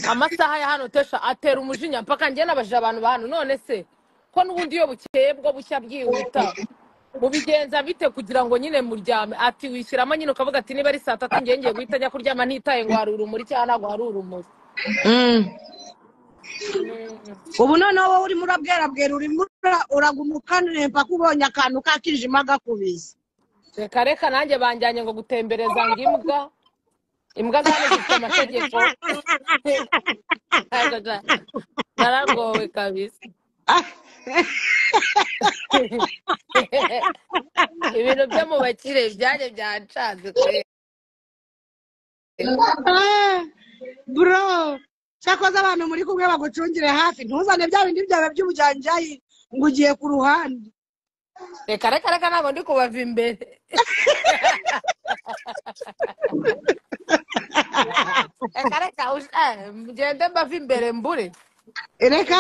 Amasaha ya hano Tesha atera umujinya mpaka njye nabajije abantu ba hano, none se ko n'ubundi iyo bukeye bwo bushya bwihuta mubigenza bite kugira ngo nyine muryame? Ati wishyiramo nyine ukavuga ati niba ari saa tatu ngiye ngiye guhita njya kuryama ntitaye ngo hari urumuri cyangwa ntabwo hari urumuri. Ubu noneho wowe urimo urabwerabwera, urimo uraguma ukanuye mpaka ubonye akantu kakijima gakubiza. Reka reka nanjye banjyanye ngo gutembereza ngo imbwa, imbwa zane zifite amategeko. Naragowe kabisa. Ibintu byo mu bakire byanjye byancanze kwe. Bro, cyakoze abantu muri kumwe bagucungire hafi, ntuzane bya bindi byawe by'ubujanjayi ngo ugiye ku ruhande. Reka reka reka ntabwo ndi kubava imbere. Reka reka mugende mbava imbere mbure. Reka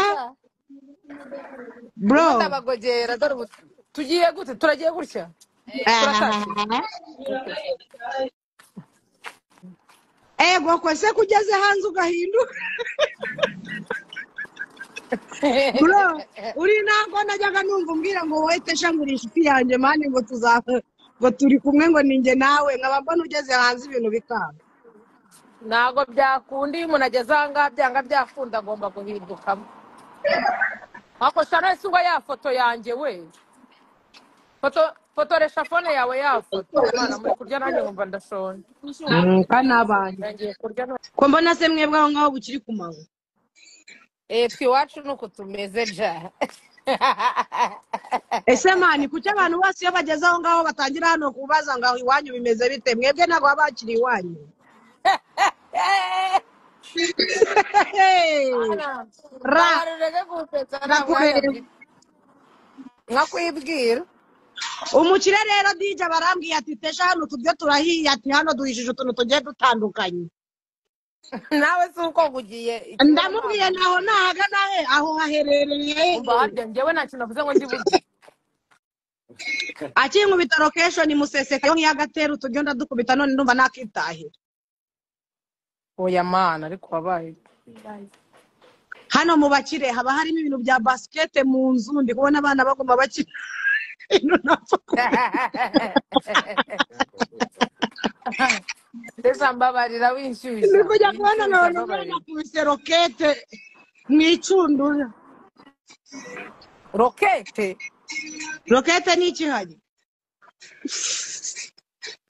bro, ndabagogera dore ubu tugiye gute, turagiye gutya. Turatashye. Ego kwese kugeze hanze ugahinduka. Bro, uri ntabwo najyaga numva umbwira ngo wowe Tesha ngo uri inshuti yanjye mani ngo tuza ngo turi kumwe ngo ninjye nawe, nkaba mbona ugeze hanze ibintu bikanga. Ntabwo byakunda iyo umuntu ageze aha ngaha byanga byakunda agomba guhindukamo. Ako shana ese ubwo ya foto yanjye we. Fotoresha phone yawe ya foto. Mwana muri kurya nanjye nkumva ndashonje. Kanabanye. Ngiye kurya none. Ko mbona se mwebwe aho ngaho bukiri ku manywa? Twe iwacu nuko tumeze ja. Ese mani kuki abantu bose iyo bageze aho ngaho batangira hano kubaza ngo aho iwanyu bimeze bite? Mwebwe ntabwo baba bakiri iwanyu. Ra nkakwibwira. Umukire rero DJ barambwiye ati Tesha hano turyo turahiye, ati hano duhishije utuntu tugiye dutandukanye. Nawe si uko ngugiye. Ndamubwiye naho nahagana he aho haherereye. Umva harya njyewe nta kintu navuze ngo ndi burye. Akinkubita location museseka yo nk'iyagatera uturyo ndadukubita none ndumva nakitahira. Oya mana ariko wabaye. Hano mu bakire haba harimo ibintu bya basket mu nzu, ndi kubona abana bagomba bakina. Ndetse mbabarira winshyushya. Ndi kujya kubona none umwana akubise rokete mu icundura. Rokete? Rokete ni ikihari?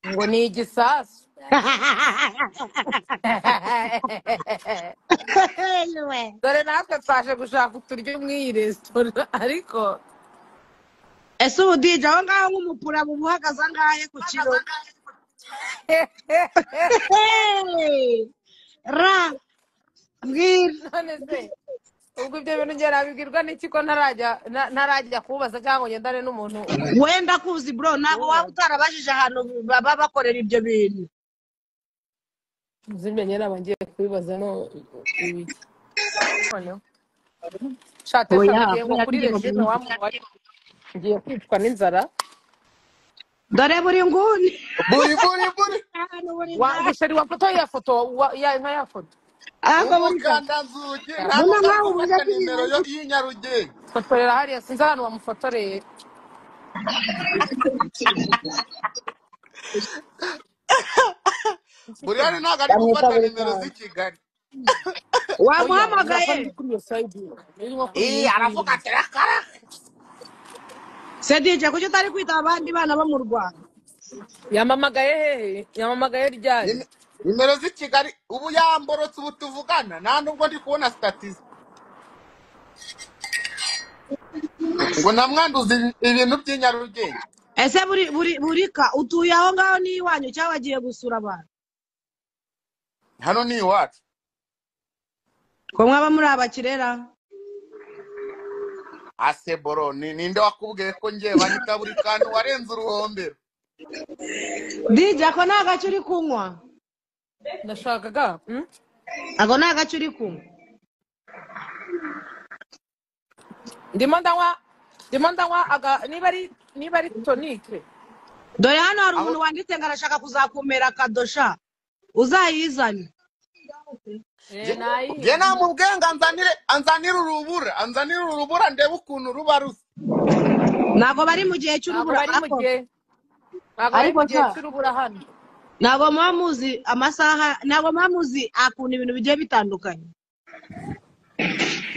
Ngo ni igisasu. Dore natwe twaje gushaka uturyo mu iyi resitora ariko ese ubu DJ aho ngaho nk'umupura buhagaze angahe ku kiro? Ra mbwira. None se ubwo ibyo bintu njye nabibwirwa n'iki ko ntarajya kubaza cyangwa ngendane n'umuntu wenda kuzi bro? Ntabwo waba utarabajije ahantu baba bakorera ibyo bintu. Zimenye naba ngiye kubibaza no ibiki. Shate ngiye ngo kuri regime wamubaye ngiye kwicwa n'inzara. Dore buri nguni. Buri buri buri. Wa wa foto ya foto ya nka ya foto. Umukandazuki ntabwo gufata nimero yo y'Inyarugenge. Fotorera hariya sinzi ahantu wamufotoreye. Buri hano ntabwo ari gufata nimero z'i Kigali. Wamuhamagaye? Aravuga ati rakara. Se DJ kuki utari kwita abandi bana bo mu Rwanda? Yamamagaye hehe? Yamamagaye ryari? Nimero z'i Kigali ubu yamborotse ubu tuvugana nta nubwo ndi kubona statistics. Ngo namwanduza ibintu by'Inyarugenge. Ese buri buri burika utuye aho ngaho ni iwanyu cyangwa wagiye gusura abantu? Hano ni iwacu. Ko mwaba muri abakirera? Ase boro ninde wakubwiye ko ngiye banyita buri kantu warenze uruhombero? DJ ako nta gace uri kunywa? Ndashakaga. Ako nta gace uri kunywa? Ndimo ndanywa aga niba ari tonique. Dore hano hari umuntu wanditse ngo arashaka kuzakumera akadosha. Uzayizane. Eh, Nge nayihinze. namubwiye ngo anzanire urubura, anzanire urubura ndebe ukuntu ruba rusa. Ntabwo bari mu gihe Ntabwo cy'urubura bari mu ariko gihe, ntabwo bari ariko mu gihe sha cy'urubura hano. ntabwo muba muzi amasaha, ntabwo muba muzi akuntu ibintu bigiye bitandukanye.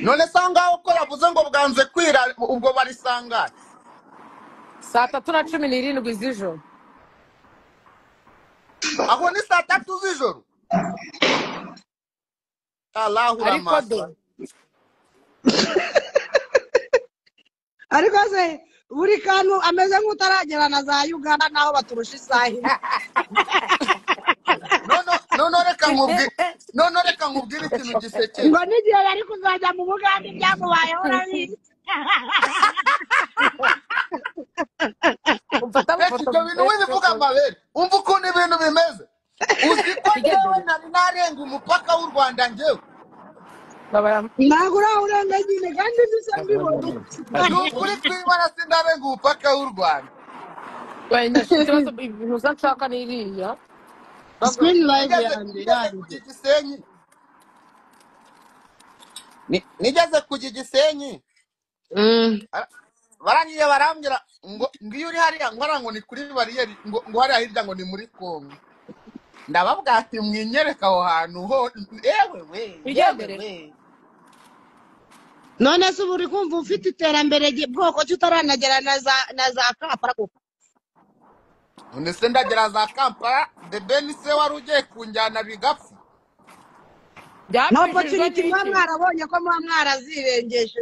None se aho ngaho ko yavuze ngo bwanze kwira, ubwo barisangane? 3:17 z'ijoro. Aho ni 3:00 z'ijoro. Allahu Ariko ramasa. do Ariko se buri kantu ameze nk'utaragera na za Uganda naho baturusha isaha imwe. None reka nkubwire, none reka nkubwire ikintu gisekeje. Ngo n'igihe yari kuzajya mu Bugande byamubayeho urabizi. Umfata Reka amafoto ibyo bintu wibivuga amabere, umva ukuntu ibintu bimeze. Uzi ko njyewe tugendere. nari narenga umupaka w'u Rwanda njyewe. Babara Ntabwo urawurenga nyine kandi bisa mbibona. Ni ukuri kwibara sindarenga umupaka w'u Rwanda. wenda ikibazo ibintu uza nshaka ni iriya. Screen live Nigeze yanjye nigeze yanjye. kujya Igisenyi. Nigeze kujya Igisenyi. Barangije barambwira ngo iyo uri hariya ngo hariya ngo ni kuri bariyeri, ngo hariya hirya ngo ni muri Kongo. Ndababwira ati mwinyereka aho hantu ho, yewe we, yewe Wigendere. we. None se ubu uri kumva ufite iterambere bwoko ki utaranagera na za Kampala koko? None se ndagera za Kampala, The Ben se wari ugiye kunjyana bigapfa. Na Byapfishijwe opportunity muba n'iki? mwarabonye ko muba mwarazirengesheje.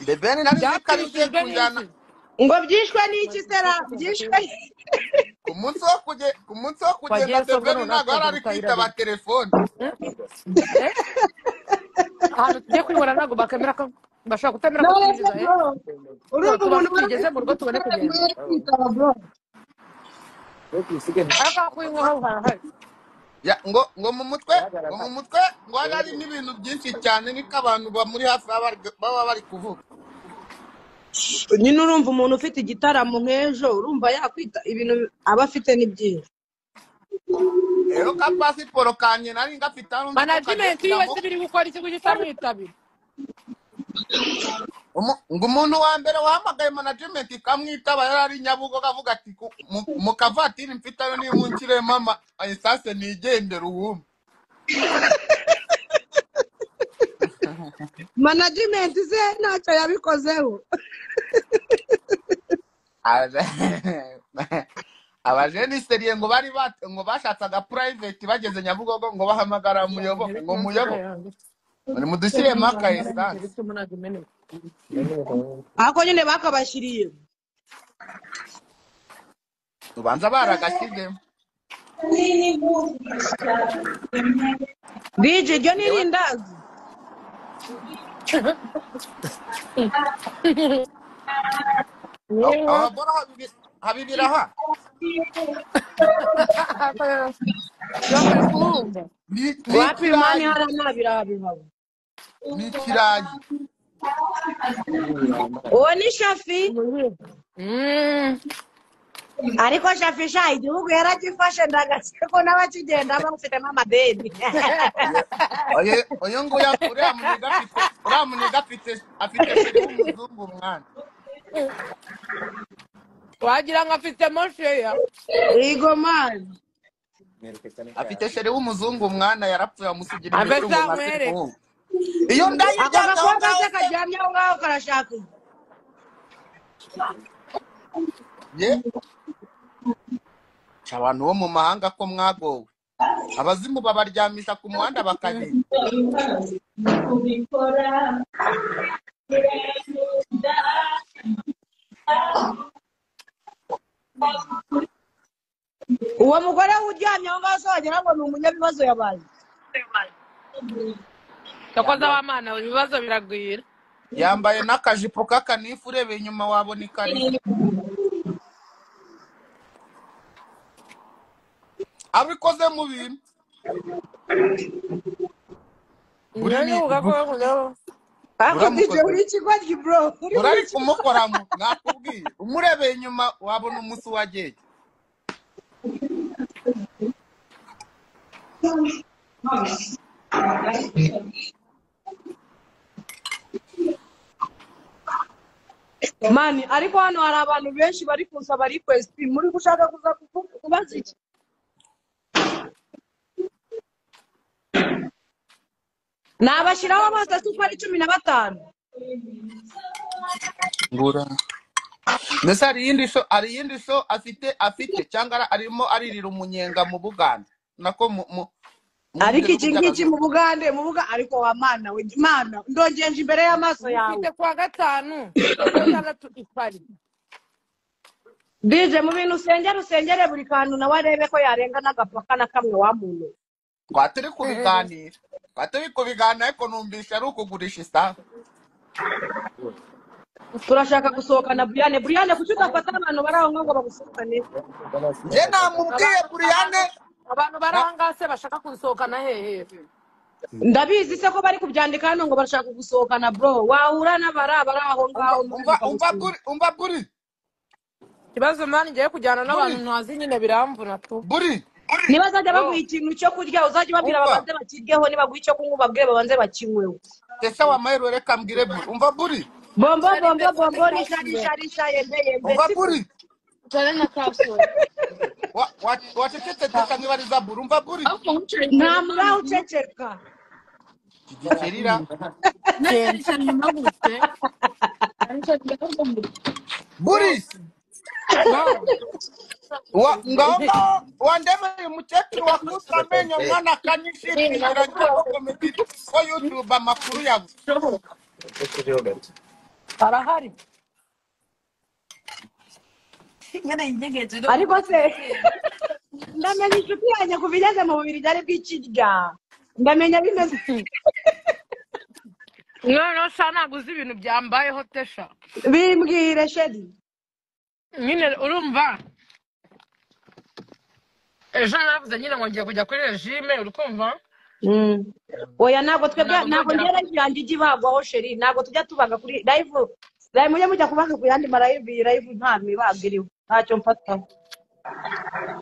The Ben nari nzi ko ari ugiye Byapfishijwe kunjyana n'iki? Ngo byishwe n'iki sera byishwe. Ku munsi wo kugenda Wagiye The sobwa Ben noneho ntabwo yari ari tukagenda kwitaba utayirabira. telefone. Eh? Ahantu tugiye kwibona ntabwo bakemera ko bashobora kutemera ko None se twinjiza, eh? bro, urumva Tubanze umuntu wari tugeze mu rugo ufite tubone igitaramo kugenda. yari kwitaba bro. Ariko aho kuyinywaho harahari. Ya, ngo mu mutwe, ngo mu mutwe ngo hari harimo ibintu byinshi cyane, niko abantu bamuri hafi baba bari kuvuga. Nyine urumva umuntu ufite igitaramo nk'ejo urumva yakwita ibintu aba afite ni byinshi. Rero ka pasiporo kanjye nari ngafite aho nzi ko kagiye Management yiwe kujyamo. se biri gukora iki kuki itamwitabira? Ngo umuntu wa mbere wahamagaye management ikamwitaba yari ari Nyabugogo, avuga ati mu kavatiri mfite ayo nimunshyiremo ama esase nigendere uwumve. Management se ntacyo yabikozeho. Abajeniseriye ngo bari ngo bashatse aga private bageze Nyabugogo ngo bahamagara muyoboke ngo muyoboke ngo mudushyiremo aka esanse. Ariko nyine bakabashyiriye. Ubanza baragashyizemo. DJ iryo ni Njyewe irindazi. Aho bora habibira ha Bari kuwumva. ni Wapi mani ikirayi, hariya nta biraha bihaba. ni ikirayi. Uwo ni Shafi. Ariko Shafi sha igihugu yaragifashe ndagaseko n'abakigenda bafitemo amadeni. Oye, uyu nguyu uriya muniga afite, uriya muniga afite sheri w'umuzungu mwana. Wagira ngo afitemo sheya. Yego mani. Afite sheri w'umuzungu mwana, yarapfuye amusigira Ave imitungo nka sankwereke. semuhungu. Iyo Ako ndayiryamye aho gakobwa ngaho se se karyamye aho ngaho karashaka iki? Ye abantu bo mu mahanga ko mwagowe, abazimu babaryamisha ku muhanda bakagenda. Uwo mugore uryamye aho ngaho se wagira ngo ni umunyabibazo yabaye. Yakoze abamana ibibazo biragwira. Yambaye n'akajipo k'akanifu, urebeye inyuma wabona ikariso. Abikoze mu bintu buri Njyewe ni nibuka ko bakunda Ariko DJ buramukoze uri ikigoryi bro, uri burari iki kumukoramo nakubwiye, umurebeye inyuma wabona umusi wageye. Mani ariko hano hari abantu benshi bari kunsaba request, muri gushaka kuza kubaza iki? Nabashyiraho bose uko ari 15. Ngura. Mbese hari iyindi show afite cyangwa arimo aririra umunyenga mu Buganda nako mu ariko iki ngiki mu Bugande mu Buga ariko wa mana we mana ndongenje imbere y'amaso yawe. Mfite kwa gatanu gatandatu ipari. DJ mu bintu usengere buri kantu nawe arebe ko yarenga n'agapaka na kamwe wa muntu. Twaturi kubiganira ariko numvisha ari ukugurisha isaha. Turashaka gusohokana Brian. Brian kuki udafata abantu bari aho ngo bagusohokane? Njye namubwiye Brian abantu bari aho ngaho se bashaka kunsohokana hehe? Ndabizi se ko bari kubyandika hano ngo barashaka gusohokana bro. Wahura n'abara bari aho ngaho. Umva buri. Ikibazo mani ngiye kujyana n'abantu ntazi nyine biramvuna tu. Buri. Niba bazajya baguha ikintu cyo kurya uzajya ubabwira babanze bakiryeho, nibaguha icyo kunywa ubabwire babanze bakinyweho. Tesha wa mahero reka mbwire buri. Umva buri. Bombo bombo bombo risha risha risha yembe yembe. Umva buri. Jana na kapsule. Wacecetse tesha nkibariza buri. Umva buri. Nta muraho uceceka. Kigikerira. Buri. Ngaho wandemeye umukecuru wakutse amenyo mwana akanyishimira ko YouTube amakuru yawe. Arahari. Ariko se ndamenya inshuti yanjye kuva igeze mu bubiri byari bw'ikirya. Ndamenya bimeze. Noneho sha ntabwo uzi ibintu byambayeho tesha. Bimbwire shedi. Nyine urumva ejo naravuze nyine ngo ngiye kujya kuri regime uri kumva? Oya ntabwo twebwe ntabwo ngiye live yanjye ijya ibagwaho sheri, ntabwo tujya tubaga kuri live. Live mujye mujya kubaga ku yandi ma live, iyi live nta mibago iriho ntacyo mfataho.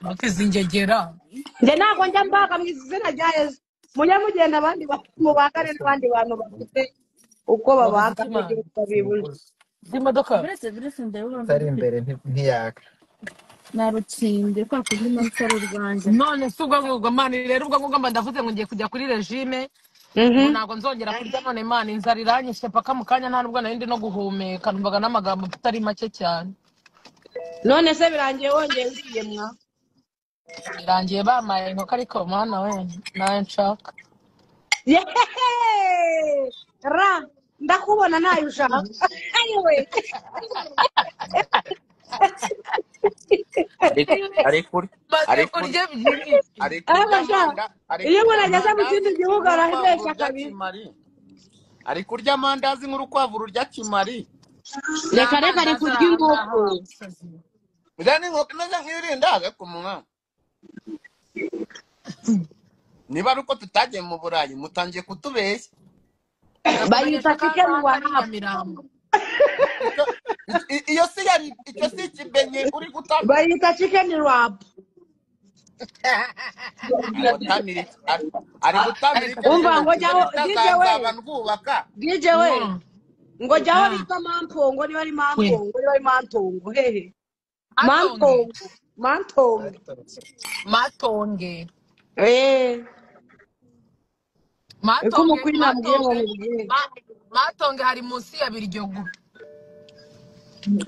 Mutizingegera. Njye ntabwo njya mbaga mu izina rya Yesu. Mujye mugenda abandi mubagane n'abandi bantu bafite uko babaga kugira ngo bibuze. Imodoka Tari imbere ntiyaka. Narutsinde kwa kundi nsaro rwanjye. None se ubwo ngubwo mani rero ubwo ngubwo ndavuze ngo ngiye kujya kuri regime. Ntabwo nzongera kurya none mani inzara iranyishe paka mu kanya nta nubwo nari ndi no guhumeka numvaga n'amagambo atari make cyane. None se birangiye wongeye uriye mwa? Birangiye bamaye inkoko ariko mana we nayo nshaka. Yeee! Ra ndakubona nayo ushaka. Anyway. Iyo umuntu ageze mu kindi gihugu arahebesha kabiri. Ari kurya amandazi nk'urukwavu rurya kimari. Reka reka ari kurya inkoko. Iriya ni inkoko imeze nk'irindazi ariko mwana. Niba ari uko tutagiye mu Burayi mutangiye kutubeshya. Bayita chicken wrap. Iyo si yari icyo si ikibenye uri gutanga. Bayita chicken wrap. Ari gutamira. Umva ngo jyaho DJ we. DJ we. Ngo jyaho bita mampongo niba ari mampongo niba ari mantongo hehe. Mampongo. Mantongo. Matonge. Eh. Matonge. Matonge hari munsi ya Biryogo.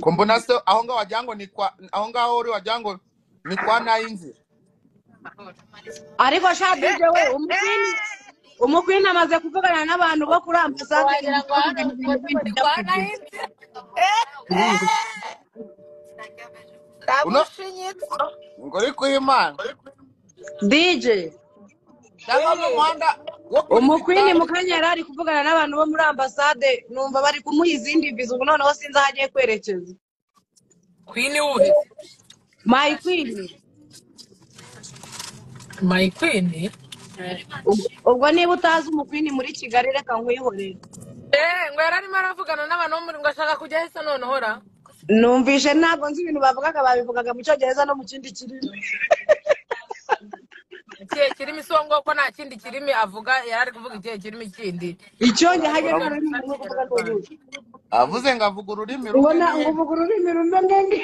Ko mbona se aho ngaho wagira ngo ni kwa aho ngaho uri wagira ngo ni kwa nayinzira. Ariko sha DJ we umukwini amaze kuvugana n'abantu bo kuri ambasade kwa nayinzira. Ngo uri kuhimana. DJ cyangwa mu muhanda umukwini mu kanya yari ari kuvugana n'abantu bo muri ambasade numva bari kumuha izindi viza ubu noneho sinzi aho agiye kwerekeza. Queen uhe? My queen. My queen? Ubwo niba utazi umukwini muri Kigali reka nkwihorere. Ngo yari arimo aravugana n'abantu bo muri ngo ashaka kujya hese noneho ra. Numvishe ntabwo nzi ibintu bavugaga babivugaga mu Cyongereza no mu kindi kirimi. Ikihe kirimi si uwo ko nta kindi kirimi avuga, yari ari kuvuga ikihe kirimi kindi. Icyonge hajya nta Uravuga- rurimi rumwe kuvuga n'urundi. Avuze ngo avuga ururimi rumwe Ubona ngo n'ibindi. uvuga ururimi rumwe ngenge.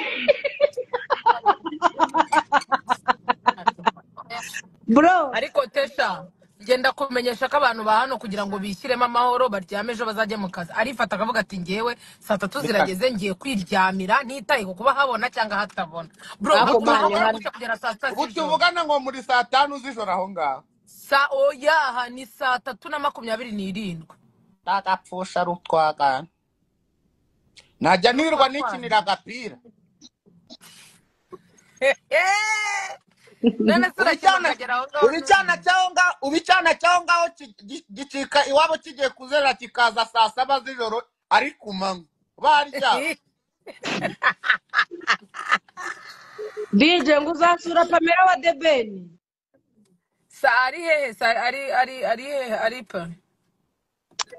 Bro, Ariko Tesha, ngenda kumenyesha ko abantu ba hano kugira ngo bishyiremo amahoro baryame ejo bazajye mu kazi. Arifata akavuga ati ngewe saa tatu Reka zirageze ngiye kwiryamira ntitaye ku kuba habona cyangwa hatabona. Bro, ako haguma mani habona hano. gutya kugera saa sita ubu z'ijoro. tuvugana ngo muri saa tanu z'ijoro aho ngaho. Sa oyaha ni saa 3:27. Ndagapfusha rutwagana. Najya nirirwa nikinira Rutwatwana. agapira. None se urakina Ubu icyana ukagera aho ngaho ubu icyana n'ubundi. cyaho ngaho ubu icyana cyaho ngaho gicika iwabo kigiye kuzerera kikaza saa saba z'ijoro ari ku manywa baryamye. DJ ngo uzasura Pamela wa Debeni. Sa ari hehe? Sa ari hehe? Ari pa.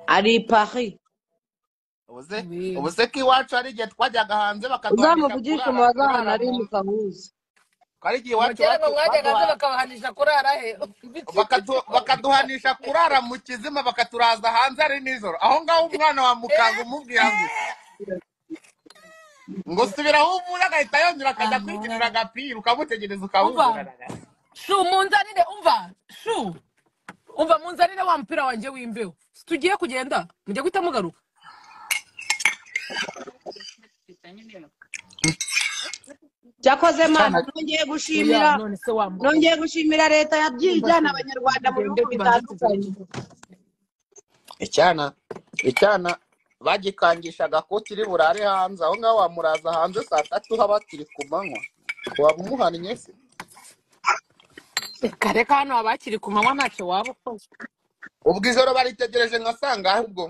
Ari i Paris. Ubuze Oui. ubuze ko iwacu hari igihe twajyaga hanze bakaduhanisha Uzamuvugishe kurara umubaze ahantu kurara ari mu mu kahuza. hari igihe Ngo iwacu kera ngo mwajyaga hanze baduha bakabahanisha kurara he? Bakaduhanisha kurara mu kizima bakaturaza hanze ari nijoro aho ngaho umwana wa mukanga umubwira ngo ngo subira aho uvuye agahita yongera akajya kwikinira agapira ukamutegereza Umva ukamubura. shu munzanire, umva shu, umva munzanire wa mupira wanjye w'imbeho. Tugiye kugenda mujye guhita mugaruka. Cyakoze Icyana mana nongeye Oya gushimira none se wa mugabo. nongeye gushimira leta Umva yabyijyana shu abanyarwanda mu tugende bihugu tubanze bitandukanye. tugende. icyana icyana bagikangishaga ko kiri burare hanze aho ngaho wamuraza hanze saa tatu haba kiri ku manywa waba umuhannye se? Reka reka hano haba hakiri ku manywa ntacyo waba ukoze. Ubwo ijoro baritegereje nka sangahe ubwo?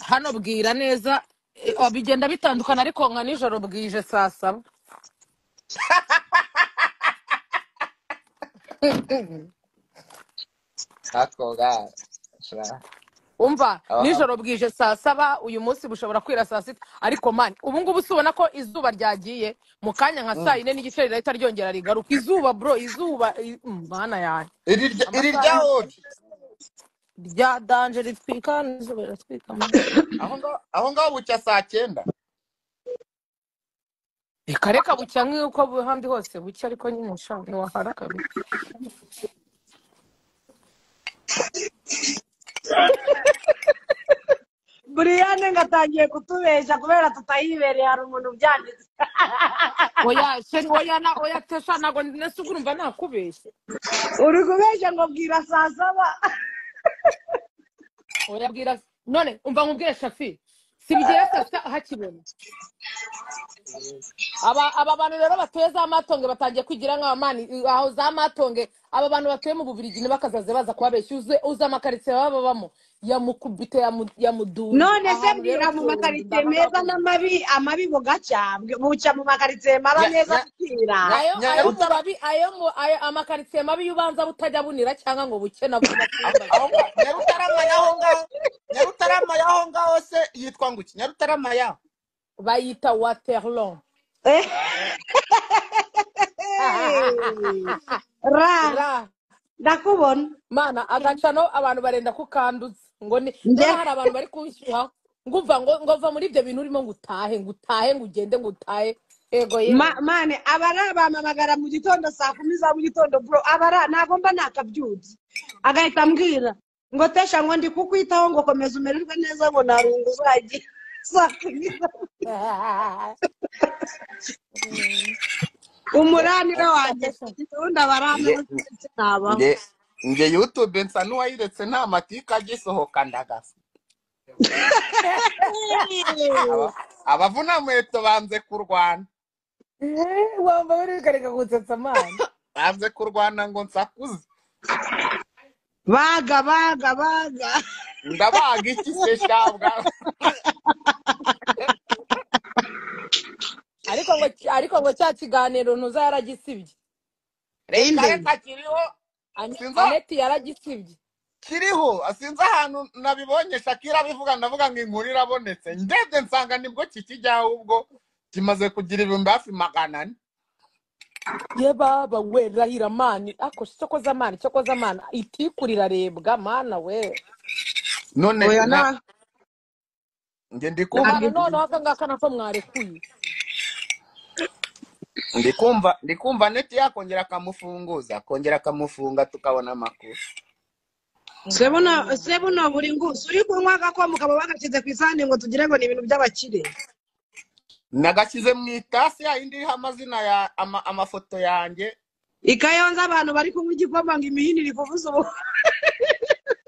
Hano bwira neza bigenda bitandukana ariko nka nijoro bwije saa saba. Ako ga Umva aba nijoro bwije saa saba, uyu munsi bushobora kwira saa sita, ariko mani ubu ngubu si ubona ko izuba ryagiye mu kanya nka saa yine n'igice rirahita ryongera rigaruka izuba bro, izuba mana yanjye iri iri amasaha rya oji rya danje ritwika hano, izuba riratwika man. Aho ngaho bucya saa cyenda. Reka reka bucya nk'uko ahandi hose bucya, ariko nyine sha ntiwahara kabiri. Buriyane ngatangiye kutubesha kubera tutayibereye hari umuntu ubyanditse. Oya sheri, oya na oya Tesha, ntabwo nese ubwo urumva nakubeshye. Uri kubeshya ngo bwira saa saba. Oya bwira none umva nkubwire Shafi, si bigera saa sita hakibona. Aba bantu rero batuye za Matonge batangiye kwigira nk'abamani aho za Matonge. Aba bantu batuye mu Bubiligi ntibakazaze baza kubabeshya. Uze amakaritsiye baba babamo yamukubite yamudunze. None se Ahantu rero bwira mu utuye makaritsiye ndabaga meza bakubita. n'amabi, amabi bugacya bucya mu makaritsiye maba Nya meza nya bukira. nya Ayo ayo mu Nyarutarama babi ayo mu ayo amakaritsiye mabi y'ubanza butajya bunira cyangwa ngo buke nabwo aho batumbagira. aho ngaho Nyarutarama y'aho ngaho Nyarutarama y'aho ngaho se yitwa ngo iki? Nyarutarama ya Bayita Waterloo. Ra Ra ndakubona mana agacano abantu barenda kukanduza ngo ni njye none hari abantu bari kunshyuha ngo uva ngo va muri ibyo bintu urimo ngo utahe ngo utahe ngo ugende ngo utahe ego yewe. Mane abara bampamagara mu gitondo saa kumi za mu gitondo bro, abara ntabwo mba nakabyutse agahita ambwira ngo Tesha ngo ndi kukwitaho ngo komeza umererwe neza ngo ntarungu uzagira saa kumi za umuranira wanjye Tesha ubundi abarame nge nabaho. nge nge YouTube nsa n'uwayiretse nta matika agisohoka ndagasa. Abavunamuheto banze kurwana. Wamba uri kareka gusetsa mana. Banze kurwana ngo nsakuze. Baga baga baga. Ndabaga iki se shabwa? Ariko ngo cya kiganiro ntuza yaragisibye. Reka Inde reka kiriho sinzi Aneti yaragisibye. Kiriho sinzi ahantu nabibonye Shakira abivuga ndavuga ngo inkuru irabonetse ndebye nsanga nibwo kikijyaho ubwo kimaze kugira ibihumbi hafi 400. Ye baba we, rahira mani, ako cyokoza mani, cyokoza mani, itiku rirarebwa mana we. None Oya na na njye ndi kumva, Abantu noneho aka ngaka nako mwarekuye. Ndi kumva neti yakongera akamufunguza, akongera akamufunga, tukabona amakuru. Sebuno sebuno, buri ngusi uri kunywa agakoma ukaba bagashyize ku isahani ngo tugire ngo ni ibintu by'abakire. Nagashyize mu itasi ya yindi iriho amazina ya amafoto yanjye. I Kayonza abantu bari kunywa igikoma ngo imihini iri kuvuza ubu.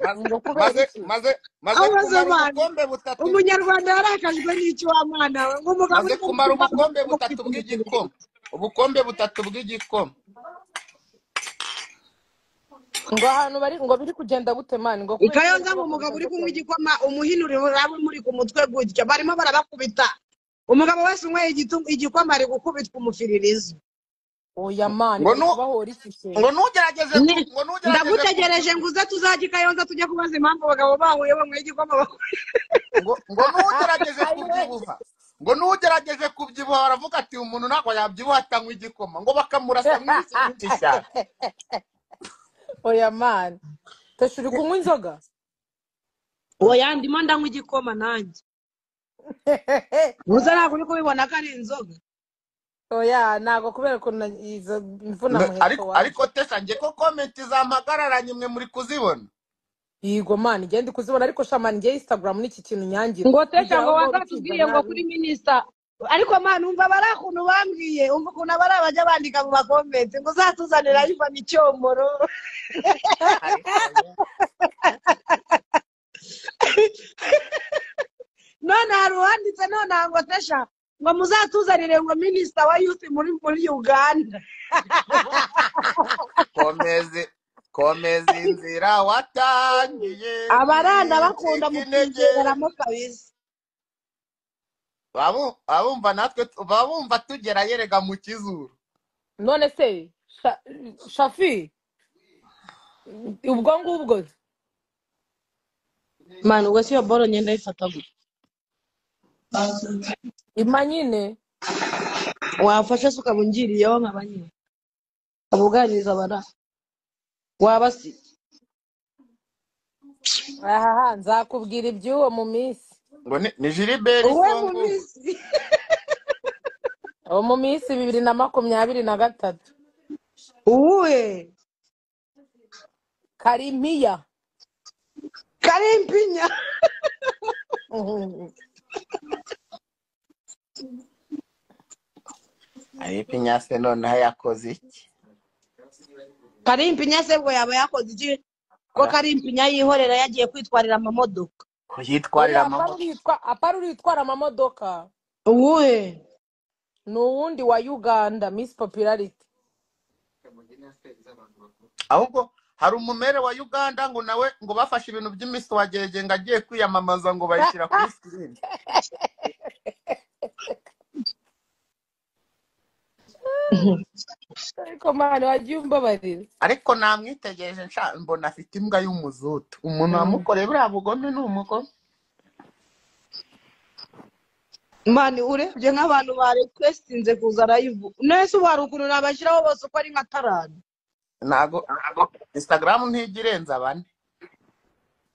Maze Ngo kubera maze iki? maze Abaze kumara mani, ubukombe butatu. Umunyarwanda yarakajwe n'iki wa mwana we, ngo umugabo Maze uri kunywa kumara igikoma ubukombe butatu bw'igikoma, ubukombe butatu bw'igikoma. Ngo ahantu bari ngo biri kugenda gute mani, ngo I kubera iki bari Kayonza ngo umugabo kubakubita uri kunywa gute? igikoma umuhini uri uraba muri ku mutwe gutya, barimo barabakubita. Umugabo wese unyweye igikoma ari gukubitwa umufiririzo. Oya mani, Ngo bari nu kubahora iki se? Ngo nugerageze ku ngo nugerageze Ndagutegereje ngo uze tuzajya i Kayonza tujye kubaza impamvu abagabo bahuye banyweye igikoma. Ngo nugerageze Ayiwe. kubyibuha, ngo nugerageje kubyibuha baravuga ati umuntu ntabwo yabyibuha atanywa igikoma, ngo bakamurasa mw'isi myinshi cyane. Oya mani, Tesha, uri kunywa inzoga? Oya, ndimo ndanywa igikoma nanjye. Gusa ntabwo uri kubibona ko ari inzoga. Oya, ntabwo, kubera ukuntu izo mvuna muheto Ariko waje. Ariko Tesha, njye ko comment zampagararanye, mwe muri kuzibona? Yego mani, ngende kuzibona, ariko sha mani, ngiye Instagram n'iki kintu nyangira Ngo Tesha, bigera ngo aho ngaho bikiza wazatubwiye ngo nabi. Kuri minisita, ariko mani, umva bari ukuntu bambwiye, umva ukuntu abari abajya bandika mu ma comment ngo uzatuzanira Ivan Icyomoro. Ariko ye None hari uwanditse none ngo Tesha, ngo muzatuzanire ngo minisita wa youth muri Uganda. Komeze, komeza inzira watangiye. Abaranda bakunda Ntibicike intege. Mukigeramo kabisa. Abumva natwe babumva tugera yerega mu kizuru. None se Shafi, ubwo ngubwo? Mani, ubwo si iyo boro ngenda ayifata gute? Ima nyine. Wafashe se ukaba ungiriyeho nkaba nyine ubuganiriza abara waba si Ahaha, nzakubwira iby'uwo mu minsi. Ngo ni Gilbert. Uwe mu Songo. minsi. Uwo mu minsi 2023. Uwuhe? Karimiya. Karimpinya. Ariko inyase noneho yakoze iki? Karimpinya se ngo yaba yakoze iki ko Karimpinya yihorera yagiye kwitwarira amamodoka? Ko yitwarira Oya, apana. Amamodoka. Uritwa apana, uritwara amamodoka. Uwuhe? Ni uwundi wa Uganda, Miss Popularity. Ahubwo hari umumere wa Uganda ngo nawe ngo bafashe ibintu by'imiswagege ngo agiye kwiyamamaza, ngo bayishyira kuri screen. Ariko mani, wagiye umbabarira. Ariko namwitegereje nsha mbona afite imbwa y'umuzutu. Umuntu wamukoreye buriya bugome ni umugome. Mani, urebye nk'abantu ba requestinze kuza live nese ubu hari ukuntu nabashyiraho bose uko ari nka tarani. Ntago Instagram ntijya irenza bane.